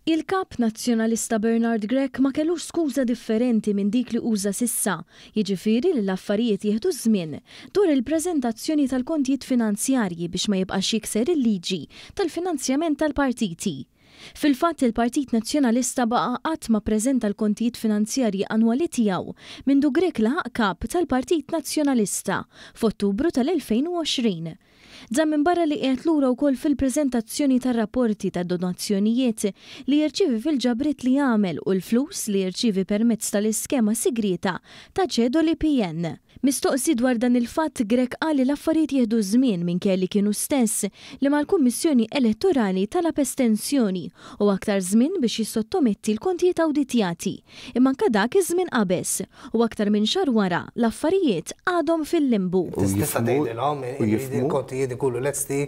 Il-Kap Nazzjonalista Bernard Grech ma kellux skuża differenti minn dik li uża s'issa, jiġifieri li l-affarijiet jieħdu ż-żmien, dwar il-preżentazzjoni tal-kontijiet finanzjarji biex ma jibqax jikser il-liġi tal-finanzjament tal-partiti. Fil-fatt, il-Partit Nazzjonalista baqa' qatt ma ppreżenta l-kontijiet finanzjarji annwali tiegħu mindu Grech laħaq Kap tal-Partit Nazzjonalista f'Ottubru tal-2020. Dan minbarra li qiegħed lura wkoll fil-preżentazzjoni tar-rapporti ta' donazzjonijiet li jirċievi fil-ġabriet li jagħmel u l-flus li jirċievi permezz tal-iskema sigrieta ta' ċedoli PN. Mistoqsi dwar dan il-fatt, Grech qal li l-affarijiet jieħdu ż-żmien minkejja li kien hu stess li mal-Kummissjoni Elettorali talab estensjoni u aktar żmien biex jissottometti l-kontijiet awditjati. Imma anke dak iż-żmien qabeż, u aktar minn xahar wara, l-affarijiet għadhom fil-limbu. Tista' tgħidilhom li l-kontijiet ikunu lesti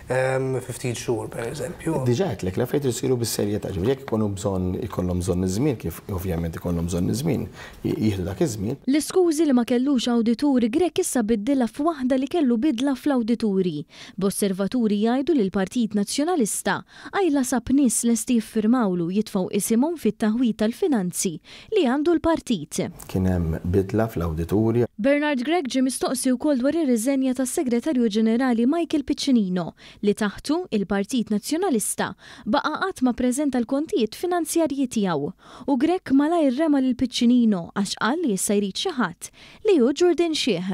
fi ftit xhur, pereżempju. Diġà għedtlek, l-affarijiet iridu jsiru bis-serjetà, ġifieri jekk ikunu bżonn, ikollhom bżonn iż-żmien, kif ovvjament ikollhom bżonn iż-żmien, jieħdu dak iż-żmien. L-iskużi li ma kellux awditur Grech issa biddilha f'waħda li kellu bidla fl-awdituri, b'osservaturi jgħidu li l-Partit Nazzjonalista Qajla sab nies lesti jiffirmawlu u jitfgħu isimhom fit-taħwid tal-finanzi li għandu l-partit. Kien hemm bidla fl-awdituri. Bernard Grech ġie mistoqsi wkoll dwar ir-riżenja tas-Segretarju Ġenerali Michael Piccinino li taħtu, il-Partit Nazzjonalista baqa' qatt ma ppreżenta l-kontijiet finanzjarji tiegħu. U Grech malajr rema lil Piccinino għax qal li issa jrid xi ħadd li hu ġurdien xiħ.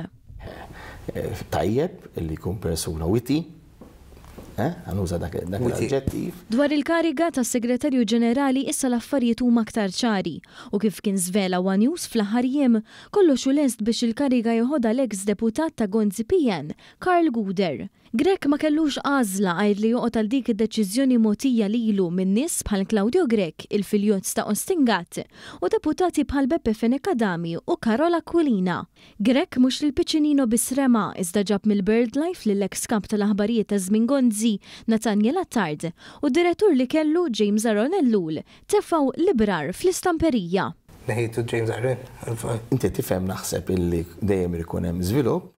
Tajjeb li jkun persuna witty. Eh, għanuża dak l-aġġettiv. Dwar il-kariga ta' Segretarju Ġenerali issa l-affarijiet huma aktar ċari u kif kien żvela one News fl-aħħar jiem, kollox hu lest biex il-kariga jeħodha l-eks deputat ta' Gonzi PN, Karl Gouder. Grech ma kellux għażla għajr li joqgħod għal dik id-deċiżjoni mogħtija lilu minn nies bħal Claudio Grech, il-filjozz ta' Austin Gatt, u deputati bħal Beppe Fenech Adami u Karol Aquilina. Grech mhux lil Piccinino biss rema, iżda ġab mill-BirdLife lill-eks kap tal-aħbarijiet ta' żmien Gonzi, Nathaniel Attard, u d-direttur li kellu, James Aaron Ellul, tefgħu l-ibrar fl-istamperija. Neħejtu James Aaron? Inti tifhem naħseb illi dejjem irid ikun hemm żvilupp.